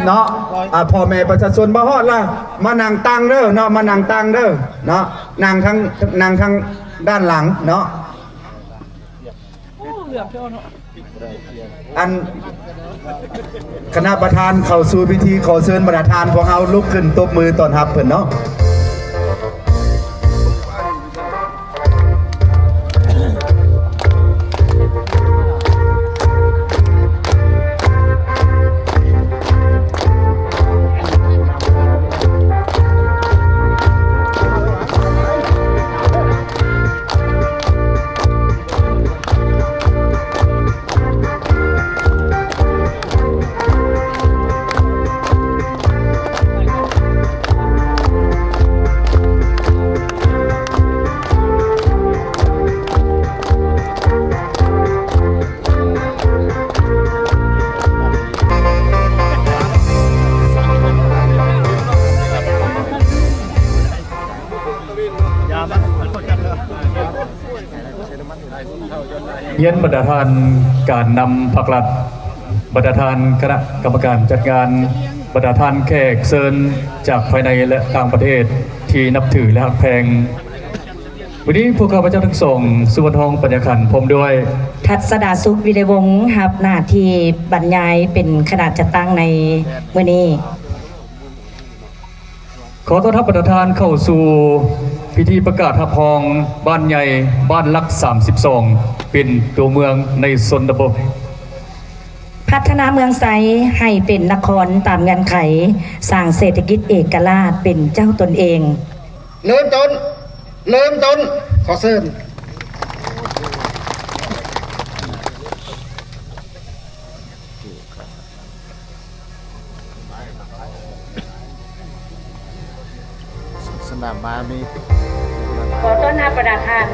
ເນາະ ອ່າ ພໍ່ແມ່ປະຊາຊົນມາຮອດລະ ມານັ່ງຕັງເດີເນາະ ມານັ່ງຕັງເດີເນາະ ນັ່ງທາງ ນັ່ງທາງດ້ານຫຼັງເນາະ. ອັນຄະນະປະທານເຂົ້າສູ່ພິທີ ຂໍເຊີນບັນດາທ່ານພວກເຮົາລຸກຂຶ້ນຕົບມືຕ້ອນຮັບເພິ່ນເນາະ. ຮຽນບັນດາທ່ານການນຳພັກລັດ, ບັນດາທ່ານຄະນະກຳມະການຈັດງານ, ບັນດາທ່ານແຂກເຊີນຈາກພາຍໃນ ແລະ ຕ່າງປະເທດທີ່ນັບຖື ແລະ ຮັກແພງ. ມື້ນີ້ພວກຂ້າພະເຈົ້າທັງສອງ ສຸວັນທອງ ປັນຍາຂັນ ພ້ອມດ້ວຍ ທັດສະດາສຸກ ວິໄລວົງ ຮັບໜ້າທີ່ບັນຍາຍເປັນຄະນະຈັດຕັ້ງໃນມື້ນີ້. ຂໍຕ້ອນຮັບບັນດາທ່ານເຂົ້າສູ່ພິທີປະກາດຮັບຮອງບ້ານໃຫຍ່ ບ້ານຫຼັກສາມສິບສອງ ເປັນຕົວເມືອງໃນຊົນນະບົດ. ພັດທະນາເມືອງໄຊໃຫ້ເປັນນະຄອນຕາມເງື່ອນໄຂ, ສ້າງເສດຖະກິດເອກະລາດເປັນເຈົ້າຕົນເອງ. ເລີ່ມຕົ້ນ ເລີ່ມຕົ້ນ ຂໍເຊີນ. ສະໜາມມ້າມີ ຂໍຕ້ອນຮັບບັນດາທ່ານ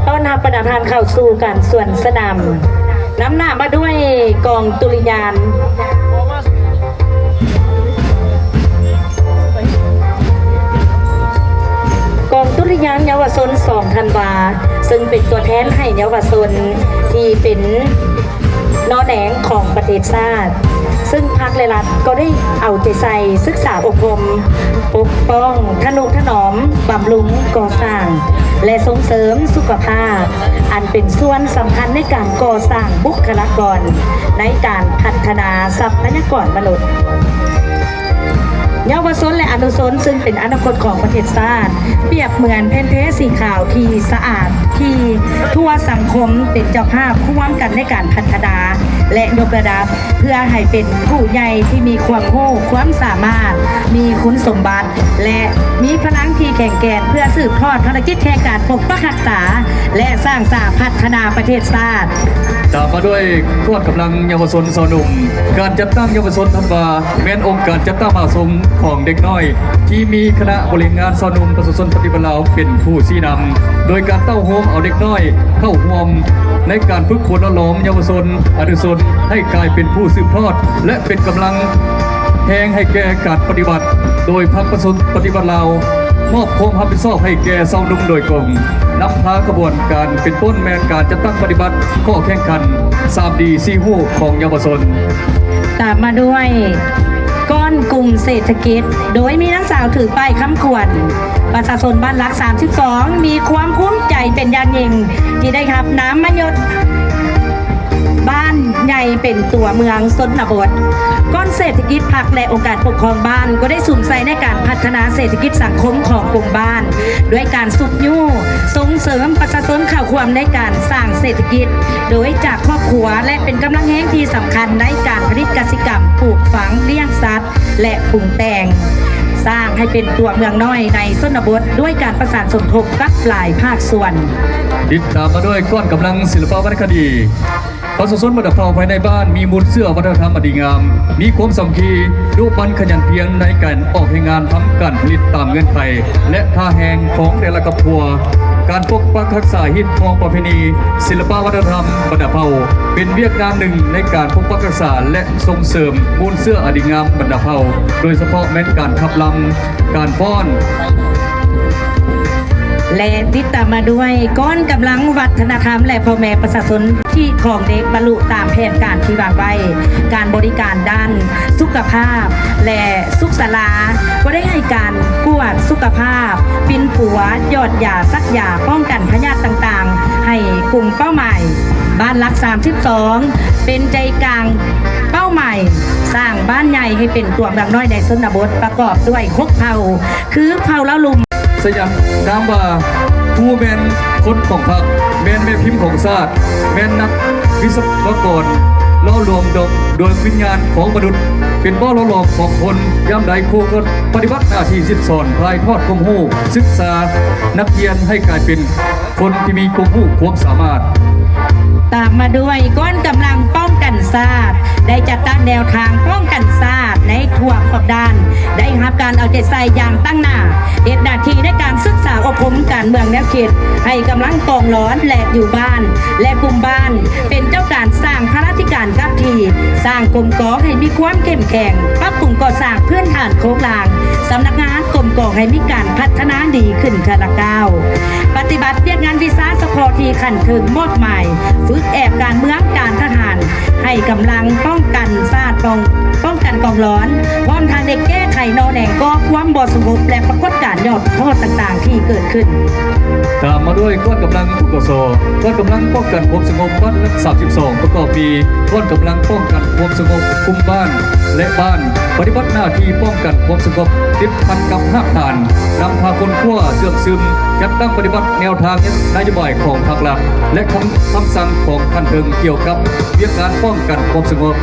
ຕ້ອນຮັບບັນດາທ່ານເຂົ້າສູ່ການສວນສະໜາມ, ນຳໜ້າມາດ້ວຍກອງດຸລິຍານ ກອງດຸລິຍານເຍົາວະຊົນສອງທັນວາ ເຊິ່ງເປັນຕົວແທນໃຫ້ເຍົາວະຊົນທີ່ເປັນໜໍ່ແດງຂອງປະເທດຊາດ, ເຊິ່ງພັກ ແລະ ລັດກໍໄດ້ເອົາໃຈໃສ່ສຶກສາອົບຮົມ, ປົກປ້ອງ, ທະນຸຖະໜອມ, ບຳລຸງ, ກໍ່ສ້າງ ແລະ ສົ່ງເສີມສຸຂະພາບ ອັນເປັນສ່ວນສຳຄັນໃນການກໍ່ສ້າງບຸກຄະລາກອນ ໃນການພັດທະນາຊັບພະຍາກອນມະນຸດ. ເຍົາວະຊົນ ແລະ ອະນຸຊົນ ຊຶ່ງເປັນອະນາຄົດຂອງປະເທດຊາດ, ປຽບເໝືອນແຜ່ນເທສີຂາວທີ່ສະອາດ ທີ່ທົ່ວສັງຄົມເປັນເຈົ້າພາບຮ່ວມກັນໃນການພັດທະນາ ແລະ ຍົກລະດັບ ເພື່ອໃຫ້ເປັນຜູ້ໃຫຍ່ທີ່ມີຄວາມຮູ້ຄວາມສາມາດ, ມີຄຸນສົມບັດ ແລະ ມີພະລັງທີ່ແຂງແກ່ນ ເພື່ອສືບທອດພາລະກິດແຫ່ງການປົກປັກຮັກສາ ແລະ ສ້າງສາພັດທະນາປະເທດຊາດ. ຕາມມາດ້ວຍກອງກຳລັງເຍົາວະຊົນຊາວໜຸ່ມ. ການຈັດຕັ້ງເຍົາວະຊົນທັນວາ ແມ່ນອົງການຈັດຕັ້ງມະຫາຊົນຂອງເດັກນ້ອຍ ທີ່ມີຄະນະບໍລິຫານງານຊາວໜຸ່ມປະຊາຊົນປະຕິວັດລາວເປັນຜູ້ຊີ້ນຳ, ໂດຍການເຕົ້າໂຮມເອົາເດັກນ້ອຍເຂົ້າຮ່ວມໃນການຝຶກຝົນຫຼໍ່ຫຼອມເຍົາວະຊົນ, ອະນຸຊົນ ໃຫ້ກາຍເປັນຜູ້ສືບທອດ ແລະ ເປັນກຳລັງແຮງໃຫ້ແກ່ການປະຕິວັດ, ໂດຍພັກປະຊາຊົນປະຕິວັດລາວ ມອບຄວາມຮັບຜິດຊອບໃຫ້ແກ່ຊາວໜຸ່ມໂດຍກົງ, ນຳພາຂະບວນການເປັນຕົ້ນແມ່ນການຈັດຕັ້ງປະຕິບັດຂໍ້ແຂ່ງຂັນ ສາມດີ ສີ່ຮູ້ ຂອງເຍົາວະຊົນ. ຕາມມາດ້ວຍກ້ອນກຸ່ມເສດຖະກິດ ໂດຍມີນາງສາວຖືປ້າຍຄຳຂວັນ, ປະຊາຊົນບ້ານຫຼັກສາມສິບສອງ ມີຄວາມພູມໃຈເປັນຢ່າງຍິ່ງ ທີ່ໄດ້ຮັບນາມມະຍົດ ບ້ານໃຫຍ່ເປັນຕົວເມືອງຊົນນະບົດ. ກ້ອນເສດຖະກິດ ພັກ ແລະ ອົງການປົກຄອງບ້ານ ກໍໄດ້ສຸມໃສ່ໃນການພັດທະນາເສດຖະກິດສັງຄົມຂອງກຸ່ມບ້ານ ດ້ວຍການຊຸກຍູ້ສົ່ງເສີມປະຊາຊົນເຂົ້າຮ່ວມໃນການສ້າງເສດຖະກິດ ໂດຍຈາກຄອບຄົວ ແລະ ເປັນກຳລັງແຮງທີ່ສຳຄັນໃນການຜະລິດກະສິກຳ, ປູກຝັງ, ລ້ຽງສັດ ແລະ ປຸງແຕ່ງ, ສ້າງໃຫ້ເປັນຕົວເມືອງນ້ອຍໃນຊົນນະບົດ ດ້ວຍການປະສານສົມທົບກັບຫຼາຍພາກສ່ວນ. ຕິດຕາມມາດ້ວຍກ້ອນກຳລັງສິລະປະວັນນະຄະດີ. ປະຊາຊົນບັນດາເຜົ່າພາຍໃນບ້ານມີມູນເຊື້ອວັດທະນະທຳອັນດີງາມ, ມີຄວາມສາມັກຄີ, ດຸໝັ່ນຂະຫຍັນພຽນໃນການອອກແຮງງານທຳການຜະລິດຕາມເງື່ອນໄຂ ແລະ ທ່າແຮງຂອງແຕ່ລະຄອບຄົວ. ການປົກປັກຮັກສາຮີດຄອງປະເພນີ, ສິລະປະວັດທະນະທຳບັນດາເຜົ່າ ເປັນວຽກງານໜຶ່ງໃນການປົກປັກຮັກສາ ແລະ ສົ່ງເສີມມູນເຊື້ອອັນດີງາມບັນດາເຜົ່າ, ໂດຍສະເພາະແມ່ນການຂັບລຳ, ການຟ້ອນ, ແລະ ຕິດຕາມມາດ້ວຍກອງກຳລັງວັດທະນະທຳ ແລະ ພໍ່ແມ່ປະຊາຊົນທີ່ຂອງເດັກບັນລຸຕາມແຜນການທີ່ວາງໄວ້, ການບໍລິການດ້ານສຸຂະພາບ ແລະ ສຸກສາລາ ກໍໄດ້ໃຫ້ການກວດສຸຂະພາບ, ປິ່ນປົວ, ຢອດຢາ, ສັກຢາປ້ອງກັນພະຍາດຕ່າງໆ ໃຫ້ກຸ່ມເປົ້າໝາຍ ບ້ານຫຼັກສາມສິບສອງ ເປັນໃຈກາງເປົ້າໝາຍ ສ້າງບ້ານໃຫຍ່ໃຫ້ເປັນຕົວເມືອງນ້ອຍໃນຊົນນະບົດ ປະກອບດ້ວຍຫົກເຜົ່າ ຄືເຜົ່າລາວລຸ່ມ ສະຫຍັງນາມວ່າ ຄູແມ່ນຄົນຂອງພັກ, ແມ່ນແມ່ພິມຂອງຊາດ, ແມ່ນນັກວິສະວະກອນຫຼໍ່ຫຼວມດອງດວງວິນຍານຂອງມະນຸດ, ເປັນບໍ່ຫຼໍ່ຫຼອມຂອງຄົນ. ຍາມໃດຄູກໍປະຕິບັດໜ້າທີ່ສິດສອນ, ຖ່າຍທອດຄວາມຮູ້, ສຶກສານັກຮຽນໃຫ້ກາຍເປັນ ຄົນທີ່ມີຄວາມຮູ້ຄວາມສາມາດ. ຕາມມາດ້ວຍກອງກຳລັງປ້ອງກັນຊາດ ໄດ້ຈັດຕັ້ງແນວທາງປ້ອງກັນຊາດໃນທົ່ວຂອບດ້ານ ໄດ້ຮັບການເອົາໃຈໃສ່ຢ່າງຕັ້ງໜ້າ, ເຮັດໜ້າທີ່ໃນການສຶກສາອົບຮົມການເມືອງແນວຄິດ ໃຫ້ກຳລັງກອງຫຼອນ ແລະ ຢູ່ບ້ານ ແລະ ກຸ່ມບ້ານ ເປັນເຈົ້າການສ້າງພາລາທິການກັບທີ່, ສ້າງກົມກອງໃຫ້ມີຄວາມເຂັ້ມແຂງ, ປັບປຸງກໍ່ສ້າງພື້ນຖານໂຄງລ່າງ ສຳນັກງານກົມກອງໃຫ້ມີການພັດທະນາດີຂຶ້ນເທື່ອລະກ້າວ. ປະຕິບັດວຽກງານວິຊາສະເພາະທີ່ຂັ້ນເທິງມອບໝາຍ, ຝຶກແອບການເມືອງການທະຫານ, ໃຫ້ກຳລັງປ້ອງກັນຊາດ, ປ້ອງ ປ້ອງກັນກອງຫຼອນ, ພ້ອມທັງໄດ້ແກ້ໄຂໜໍ່ແນງກໍ່ຄວາມບໍ່ສະຫງົບ ແລະ ປາກົດການຍອດ ຂໍ້ຕ່າງໆທີ່ເກີດຂຶ້ນ. ຕາມມາດ້ວຍກອງກຳລັງ ປກສ, ກອງກຳລັງປ້ອງກັນຄວາມສະຫງົບບ້ານຫຼັກສາມສິບສອງ ປະກອບມີ ກອງກຳລັງປ້ອງກັນຄວາມສະຫງົບກຸ່ມບ້ານ ແລະ ບ້ານ ປະຕິບັດໜ້າທີ່ປ້ອງກັນຄວາມສະຫງົບຕິດພັນກັບຮາກຖານ, ນຳພາຄົ້ນຄວ້າເຊື່ອມຊຶມ, ຈັດຕັ້ງປະຕິບັດແນວທາງນະໂຍບາຍຂອງພັກລັດ ແລະ ຄຳ ຄຳສັ່ງຂອງຂັ້ນເທິງກ່ຽວກັບວຽກງານປ້ອງກັນຄວາມສະຫງົບ,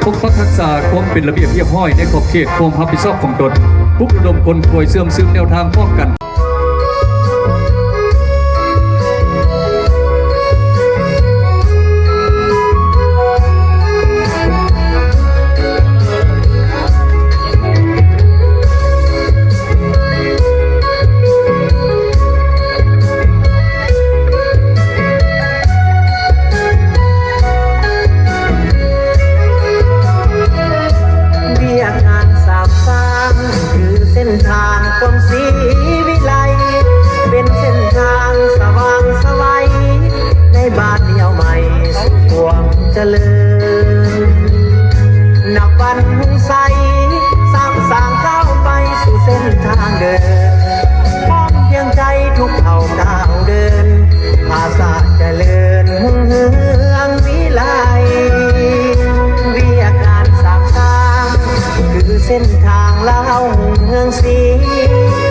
ປົກປັກຮັກສາຄວາມເປັນລະບຽບຮຽບຮ້ອຍໃນຂອບເຂດຄວາມຮັບຜິດຊອບຂອງຕົນ, ປຸກລະດົມຂົນຂວາຍເຊື່ອມຊຶມແນວທາງປ້ອງກັນ ວຽກງານສ້າງສາງ ຄືເສັ້ນທາງຄວາມສີວິໄລ, ເປັນເສັ້ນທາງສະຫວ່າງໄສໄວ ໃນບາດກ້າວໃໝ່ສູ່ຄວາມຈະເລີນ. ນັບວັນຮຸ່ງໃສ ສ້າງສາງກ້າວໄປສູ່ເສັ້ນທາງເດີນ, ພ້ອມພຽງໃຈທຸກເຜົ່າກ້າວເດີນ ພາສາດຈະເລີນຮຸ່ງເຮືອງວິໄລ. ວຽກງານສ້າງສາງ ຄືເສັ້ນທາງລາວຮຸ່ງເຮືອງສີ,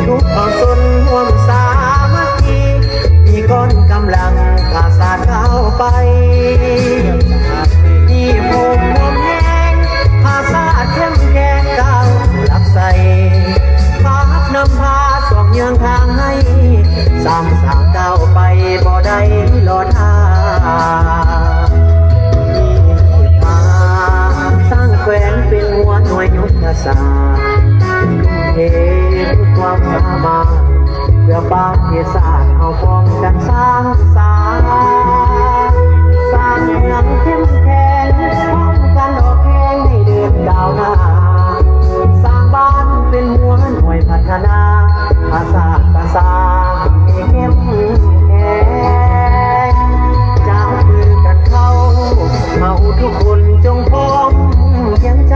ທຸກເຜົ່າຊົນຮ່ວມສາມັກຄີ ມີກອງກຳລັງພາສາດກ້າວໄປ. ມີພູມຄວາມແຮງ ພາສາດເຂັ້ມແຂງກ້າວສູ່ຫຼັກໄຊ, ພາບນຳພາສອງເຍືອງທາງໃຫ້ ສາມສາວກ້າວໄປບໍ່ໄດ້ລໍຖ້າ. ມີພາສ້າງແຂວງເປັນຫົວໜ່ວຍຍຸດທະສາດ, ເທທຸກຄວາມສາມາດ ເພື່ອປະເທດຊາດເຮົາພ້ອມກັນສ້າງສາ, ສ້າງເມືອງເຂັ້ມແຂງ ພ້ອມກັນອອກແຮງໃຫ້ເດີນກ້າວໜ້າ, ສ້າງບ້ານເປັນຫົວໜ່ວຍພັດທະນາ, ພາສາດປະຊາໃຫ້ເຂັ້ມແຂງ, ຈັບມືກັນເຂົ້າ ເຮົາທຸກຄົນຈົ່ງພ້ອມພຽງໃຈ,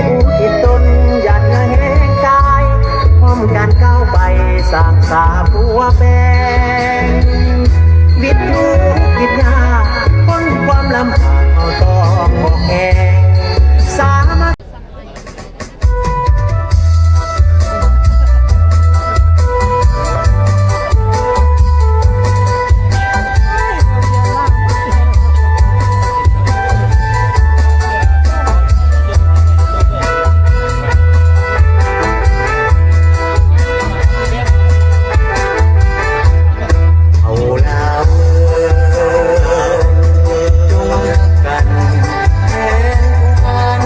ອຸທິດຕົນຢາດເຫື່ອແຮງກາຍ, ພ້ອມກັນກ້າວໄປ ສ້າງສາປົວແປງ, ວິດທຸກວິດຍາກ ພົ້ນຄວາມລຳບາກ ເຮົາຕ້ອງອອກແຮງ ສາມັກ ເຮົາລາວເອີຍ ຈົ່ງຮັກກັນແທນຜູ້ພັນ,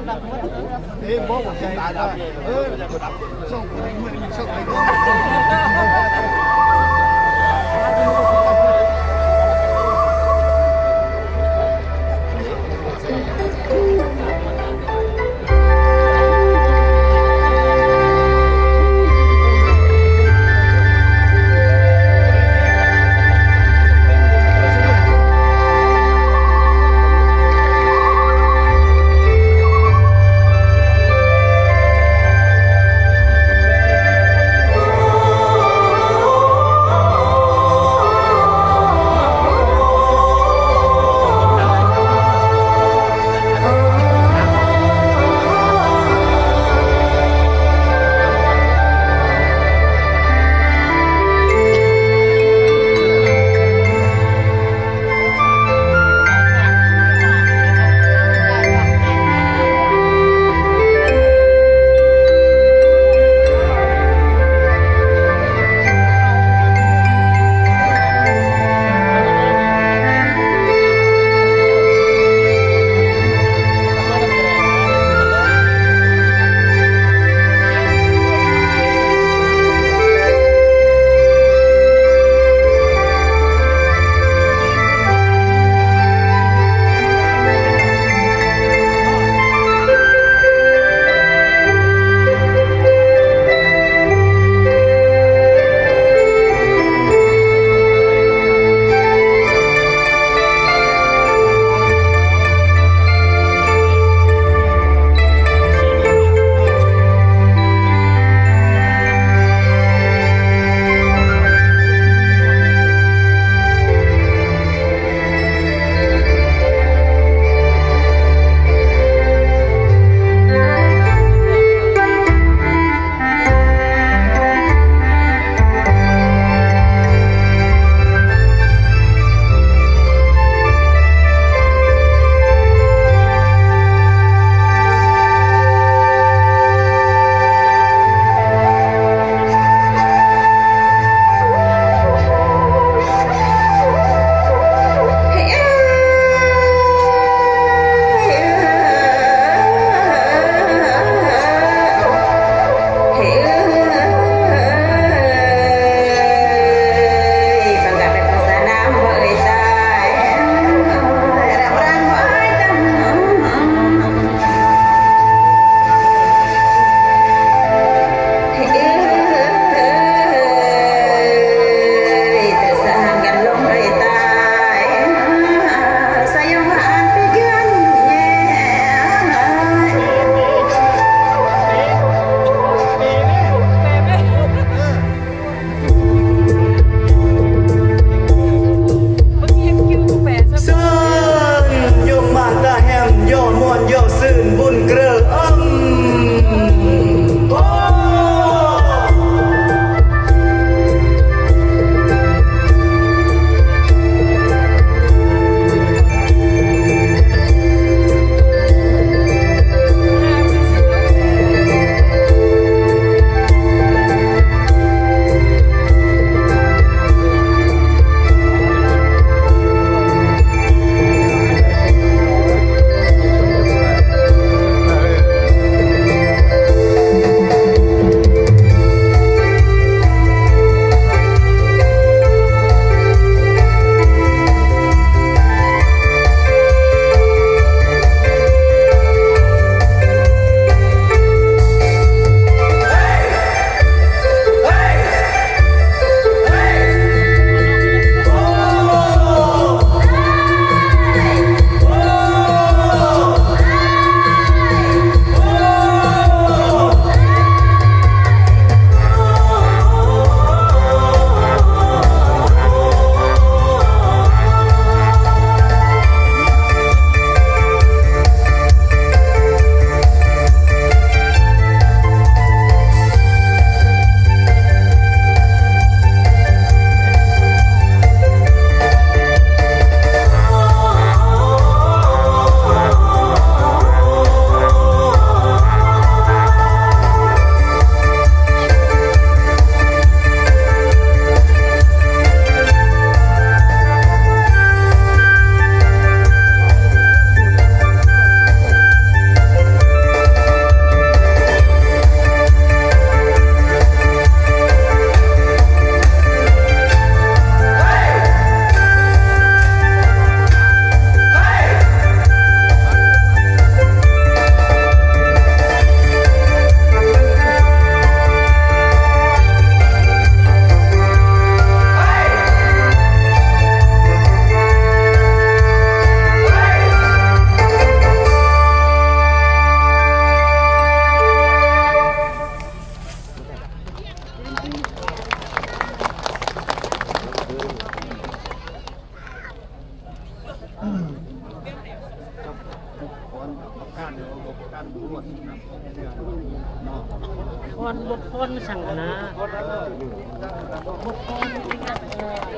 ເອີ ບໍ່ໃຈຕາຍແລ້ວ ເອີ ເອີ. ຜ່ອນ ບໍ່ຜ່ອນສັງນະ ບໍ່ຜ່ອນ.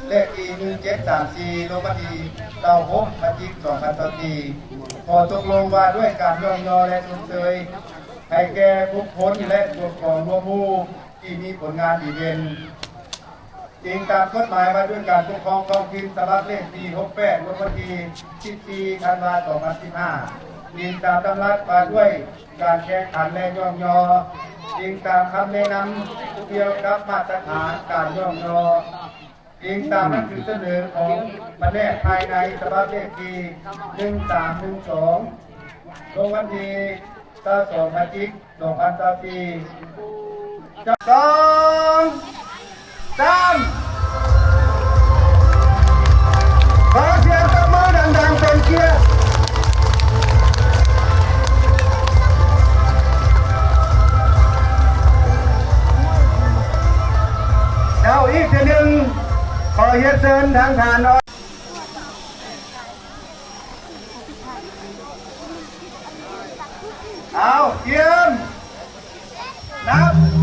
ເລກທີໜຶ່ງເຈັດສາມສີ່ ລົງວັນທີຊາວຫົກ ພະຈິກ ສອງພັນຊາວສີ່ ຂໍ້ຕົກລົງວ່າດ້ວຍການຍ້ອງຍໍ ແລະ ຊົມເຊີຍໃຫ້ແກ່ບຸກຄົນ ແລະ ກວມກອງລວມໝູ່ທີ່ມີຜົນງານດີເດັ່ນ. ອີງຕາມກົດໝາຍວ່າດ້ວຍການປົກຄອງທ້ອງຖິ່ນ ສະບັບເລກທີຫົກແປດ ລົງວັນທີສິບສີ່ ທັນວາ ສອງພັນສິບຫ້າ, ອີງຕາມດຳລັດວ່າດ້ວຍການແຂ່ງຂັນ ແລະ ຍ້ອງຍໍ, ອີງຕາມຄຳແນະນຳກ່ຽວກັບມາດຕະຖານການຍ້ອງຍໍ, ອີງຕາມໜັງສືສະເໜີຂອງພະແນກພາຍໃນ ສະບັບເລກທີໜຶ່ງສາມໜຶ່ງສອງ ລົງວັນທີຊາວສອງ ພະຈິກ ສອງພັນຊາວສີ່. ສອງ ສາມ ຂໍສຽງຕົບມືດັງໆ ເປັນກຽດ. ເຈົ້າ ອີກເທື່ອໜຶ່ງ ຂໍຮຽນເຊີນທາງທ່ານ ເອົາ ກຽມ ນັບ.